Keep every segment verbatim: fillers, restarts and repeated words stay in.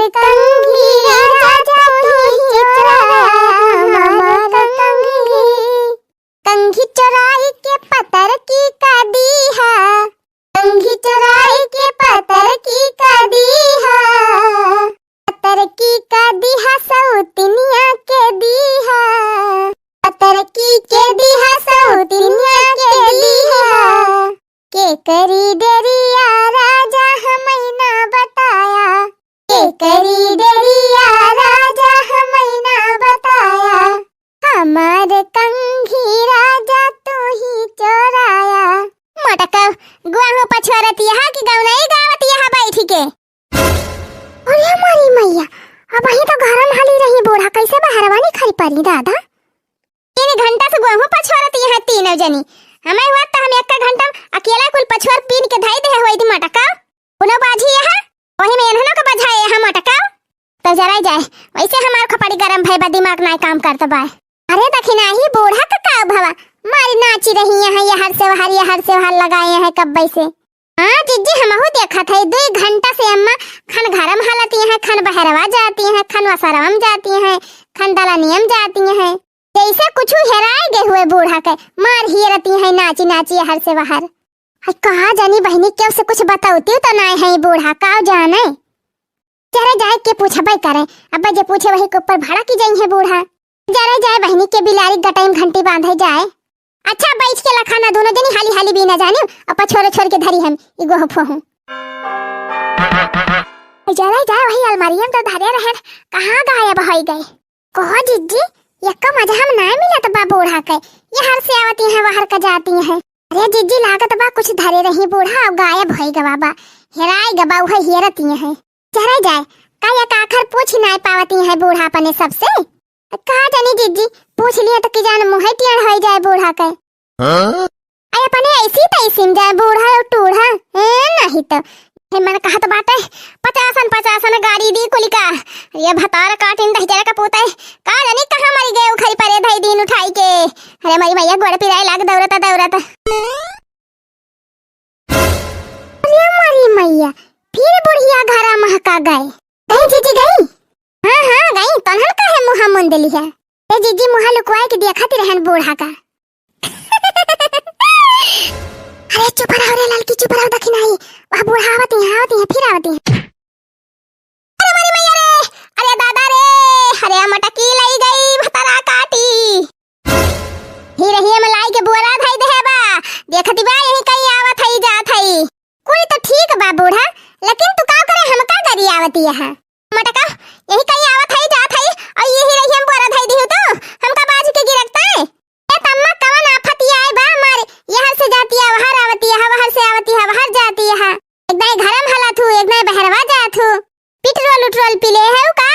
कंघी राजा तू ही चोराया हमार कंघी। कंघी चोराई के पतर की का दीहा, कंघी चोराई के पतर की का दीहा, पतर की का दीहा सौतिनिया के दीहा, पतर की के दीहा सौतिनिया के दीहा। के करी डेरिया राजा हमै ना बताया, के करी डेरिया राजा हमै ना बताया, हमार कंघी राजा तू ही चोराया। मोटका, गुआहू पछोरतिया कि गौनई गावतिया बैठ के? अरे मोरी मैया, अबहीं तो घरम हली रही बूढ़ा, कैसे बहरवा निकरी परी दादा? तीन घंटा से गुआहू पछोरतिया तीनों जनी। हमें हुआ तो हम एक घंटा अकेला कुल पछोर पीन के धई देहे होइत मोटका। कोनो बाझी यह, वही में एन्हनो के बझाए यह मोटका। तो जराई जाए, वैसे हमार खोपड़ी गरम भई बा, दिमाग नाय काम करत बा। अरे दखिनाही बूढ़ा का का भवा, मारी नाची रही है, यहर से वहर, यहर से वहर लगाए हैं कब्बे से। हाँ जिज्जी, हमहू देखत है, दुई घंटा से अम्मा खन घरम हलती हैं, खन बहरवा जाती हैं, खन वसरवम जाती हैं, खन दलनियम जाती हैं। जैसे कुछ हेराए गए हुए बूढ़ा के, मार हियरती हैं नाची नाची यहर से वहर। हाय, कहाँ जानी बहिनी, केहू से कुछ बतौती तो नाय है बूढ़ा, का जाने। जरे जाए के पूछबे करे, अब जे पूछे वही के ऊपर भड़क जाई है बूढ़ा। जरे जाए बहिनी के बिलारी गटाई में घंटी बांधे जाए। अच्छा, बैठ के लखा ना दोनों जनी हाली हाली बीना जानी, और पछोरे छोड़ के धरी हम, ई गोह फोहू। जरे जाए वही अलमारिया में तो धरे रहन, कहाँ गायब होई गए। कहो जिज्जी, यक्का मजा हम नाय मिलत बा बूढ़ा के, यहर से आवती हैं, वहर का जाती हैं। अरे जिज्जी, लागत बा कुछ धरे रही बूढ़ा, अब गायब होई गवा बा, हेराई गवा, उहे हेरती हैं। चले जाए, का एक आखर पूछ नाय पावती हैं बूढ़ा अपने सबसे? का जानी जिज्जी, पूछ लिए तो कि जान मुँहे टेढ़ होई जाए बूढ़ा के। हाँ? अरे अपने ऐसी तैसी में जाए बूढ़ा और टूढ़ा, ए, नहीं तो। हे मन कहत बाटे, पचासन पचासन गाड़ी दी कुलिका। ये भतार काटिन दहिजरा का पूते, का जानी कहाँ मरी गए उखरी परे धई दिन उठाई के। अरे मरी मैया, गोड़ पिराए लाग दौड़त दौड़त। अरे मरी मैया, फिर बुढ़िया घरा महका गए। गई जीजी गई? हाँ, हाँ, गई। तनहन काहे मुँह मुंद लिहा? ए जीजी, मुँह लुकवाए के देखत रहन बूढ़ा का। अरे चुप रहो रे ललकी, चुप रहो, दखिनाही। वह बूढ़ा आवती हैं, आवती हैं, फिर आवती हैं। अरे मोरी मैया रे, अरे दादा रे, अरे मटकी लई गई भतरा काटी। ही रही में लाई के बोरा धई देहे बा। देखती बा यही कहीं आवत हई जात हई। कुल तो ठीक बा बूढ़ा, लेकिन तू का करे हमका गरियावती है? मटका, यही कहीं आवत हई जात हई, और यही रही हम बोरा धई दिहु तो हमका बाज के गिरकता है। ए तम्मा कवन आफत आए बा मारे, यहर से जाती है, वहर आवती है, वहर से आवती है, वहर जाती है। एक दाई घरम हला थू, एक दाई बहरवा जा थू। पेट्रोल उट्रोल पी ले है का?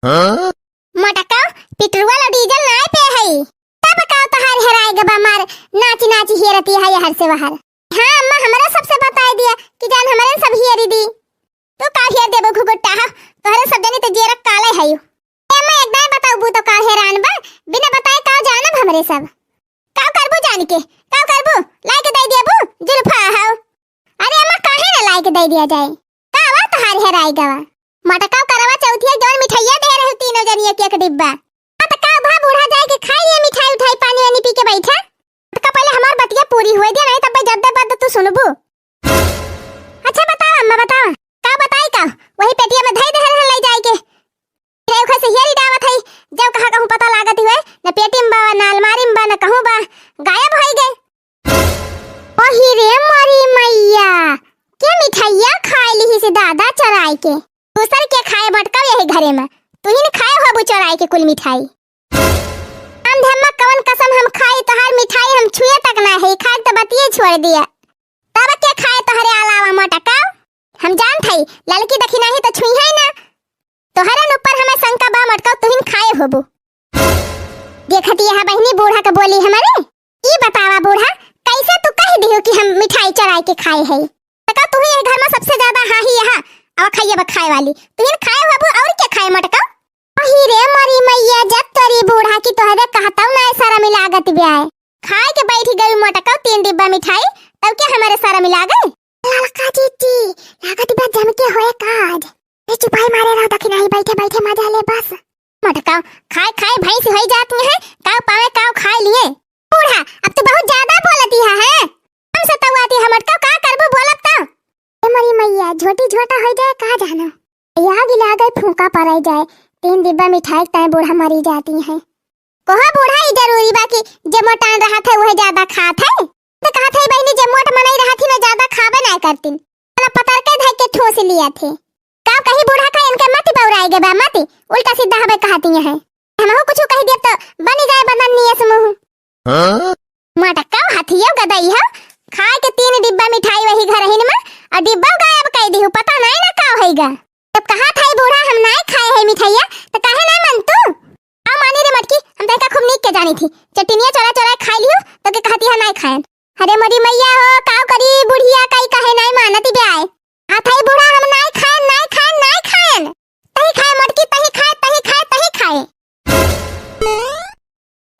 हाँ? मटका, पेट्रोल और डीजल नाय पे है। तब का तोहार हेराए गबा मार, नाची नाची हेरती है यहर से वहर। हाँ अम्मा, हमरा सबसे बताए दिया कि जान हमरे सब हेरी दी। तू का हेर देबो घुघुट्टा हा, तोहरे सब जनी तो जेरक काले है। ए अम्मा, एक दाई बताऊ बू तो का हेरान बा, बिना बताए का जानब हमरे सब। का करबू जान के, का करबू, लाई के दे देबू, जुल्फा हाउ। अरे अम्मा, काहे ना लाई के दे दिया जाए? का वा तोहार हेराई गवा? मटका करवा चौथिया जौन मिठाइया दे रहे तीनों जनी एक एक डिब्बा। हाँ तो का भा बूढ़ा जाए के खाई लिए मिठाई उठाई पानी वानी पी के बैठा। तो का पहले हमार बतिया पूरी हुए दे, नहीं तब जद्दे बद्द तू सुनबू। अच्छा बताओ अम्मा बताओ, का बताई का? वही पेटिया में धई दे रहे ले जाए के। रे उखे से हेरी डावत हई, जब कहा कहूँ पता लागत हुए, न पेटी में बा, न अलमारी में बा, न कहूँ बा, गायब होई गए। ओही रे मोरी मैया, के मिठाइया खाए लिही से दादा चोराई के। दूसर के खाए बटकब यही घरे में, तुहिन खाए होबू चोराई के कुल मिठाई। हम धम्मा कवन कसम हम खाई, तोहार मिठाई हम छुए तक ना है, खाए तो बतिये छोड़ दिया। तब के खाए तोहरे अलावा मटका? हम जानत हई, ललकी दखिनाही तो छुई है ना। तोहरे न ऊपर हमें शंका बा मटका, तुहिन खाए होबू। देखत यह बहिनी बूढ़ा के बोली हमारे। ई बतावा बूढ़ा, कैसे तू कह दियो कि हम मिठाई चोराई के खाए है? तका तू ही घर में सबसे ज्यादा हाही यहाँ, अब खाइए बा खाए वाली। तुहिन खाए होबू और क्या खाए मटका? अही रे मोरी मैया, जब तोरी बूढ़ा की तोहरे कहतौ ना शरम लागत ब्याय। खाए के बैठ गई मोटका तीन डिब्बा मिठाई, तब क्या हमारे शरम लागे? ललका जीजी, लागत बा जम के होए काज। ए, चुपाई मारे रहो, दखिनाही बैठे बैठे मजा ले बस। मोटका, खाए खाए भैंस होई जाती है, काव पावे काव खाए लिए। बूढ़ा, अब तू बहुत ज्यादा बोलती है, हैं? हम सतवाती है मोटका, का करबू बोलब त? ए मोरी मैया, झोटी झोटा होई जाए, का जानो। या गिला गए फूंका पराई जाए, तीन डिब्बा मिठाई के ताए बूढ़ा मरी जाती है। कोहा बूढ़ा, ई जरूरी बा कि जे मोटान रहत है, वह ज्यादा खात है? तो कहत है बहिनी, जे मोट मनई रहत ही, ना ज्यादा खाबे ना करतीन। साला पतर के धइ के ठोस लिया थे। का कही बूढ़ा का, इनके मति बौराए गे बा, मति उल्टा सीधा हबे कहती है। हमहू कुछ कह दिया तो बनी जाए बदन नियस मुंह। हाँ? मोटका हथियो गदई है, खाए के तीन डिब्बा मिठाई वही घर हिन में, और डिब्बा गायब कर दी, पता नहीं ना का होइगा। जब कहा था बूढ़ा हम नाय खाए है मिठाइया, तो काहे ना मन तू? आ मानी रे मटकी, हम तहका खूब नीक के जानी थी। चटनिया चोरा चोरा खाई लियो, तो के कहती है नाय खाएन। अरे मोरी मैया हो, काव करी बुढ़िया, काई काहे नाय मानती बे आए। हाथाई बूढ़ा हम नाय खाएन, नाय खाएन, नाय खाएन। तही खाए मटकी, तही खाए, तही खाए, तही खाए।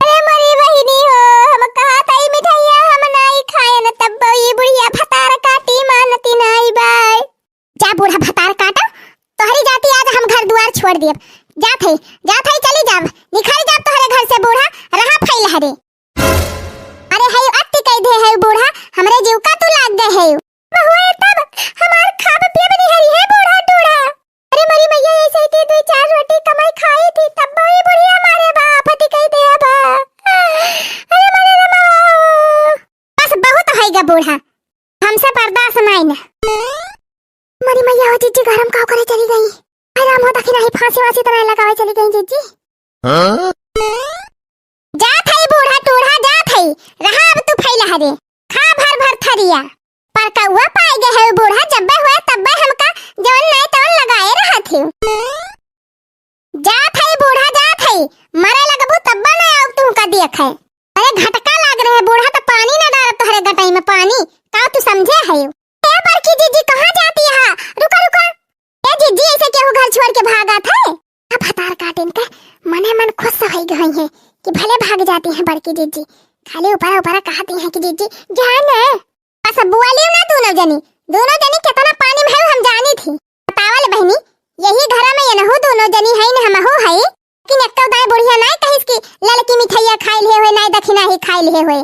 अरे मोरी बहिनी हो, हम कहा था ई मिठाइया हम नाय खाएन, तब ई बुढ़िया भतार काटी मानती नाय बाय। जा बूढ़ा भतार काटा, तोहरी जाति आज हम घर दुआर छोड़ दियब। जात है, जात है, चली जाब, निखर जाब तोहरे घर से बूढ़ा, रहा फैल हरे। अरे है अति कह दे है बूढ़ा, हमरे जीव का तू लाग गए है। बहुए तब हमार खाब पियब निहरी है बूढ़ा टूढ़ा। अरे मरी मैया, ऐसे ही दो चार रोटी कमाई खाई थी, तब भी बुढ़िया मारे बाप अति कह दे बा। अरे मरे रे माँ। बस बहुत होइगा बूढ़ा, हमसे बर्दाश्त नहीं न। मरी मैया हो जिज्जी, घर में काव करे चली गई? अरे राम हो, दखिनाही फांसी वासी तो नहीं लगावे चली गई जिज्जी? हाँ? जात है बूढ़ा टूढ़ा, जात है, रहा अब तू फैला हरे, खा भर भर थरिया। पर कौआ पाए गए है बूढ़ा, जब्बे हुए तब्बे हमका जवन नहीं तवन लगाए रहत है। जात है बूढ़ा, जात है, मरे लगबू तब्बा न आउब तुमका देखे। अरे घटका लाग रहे बूढ़ा, तो पानी न डारब तोहरे गटई में पानी, का तू समझे है? ए बड़की जीजी, कहाँ जाती है? रुका, रुका। ए जीजी, ऐसे केहू घर छोड़ के भागत है? अब भतार काटिन के मने मन खुश होई गई है कि भले भाग जाती हैं बड़की जीजी, खाली ऊपर ऊपर कहती हैं कि जीजी जान है। बस बोलियो ना दोनों जनी, दोनों जनी कितना पानी में है हम जानी थी। बतावल बहनी, यही घर में ये नहु दोनों जनी है न हमहू है, लेकिन एक तो दाई बुढ़िया नाय कहिस कि ललकी मिठाइया खाई लिए होए, नाय दखिनाही खाई लिए होए।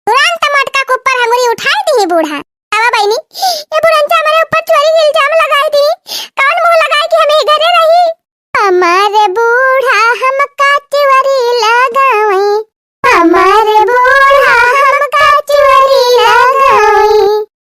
तुरंत मटका के ऊपर अंगुरी उठाई दी बूढ़ा। अब बहनी,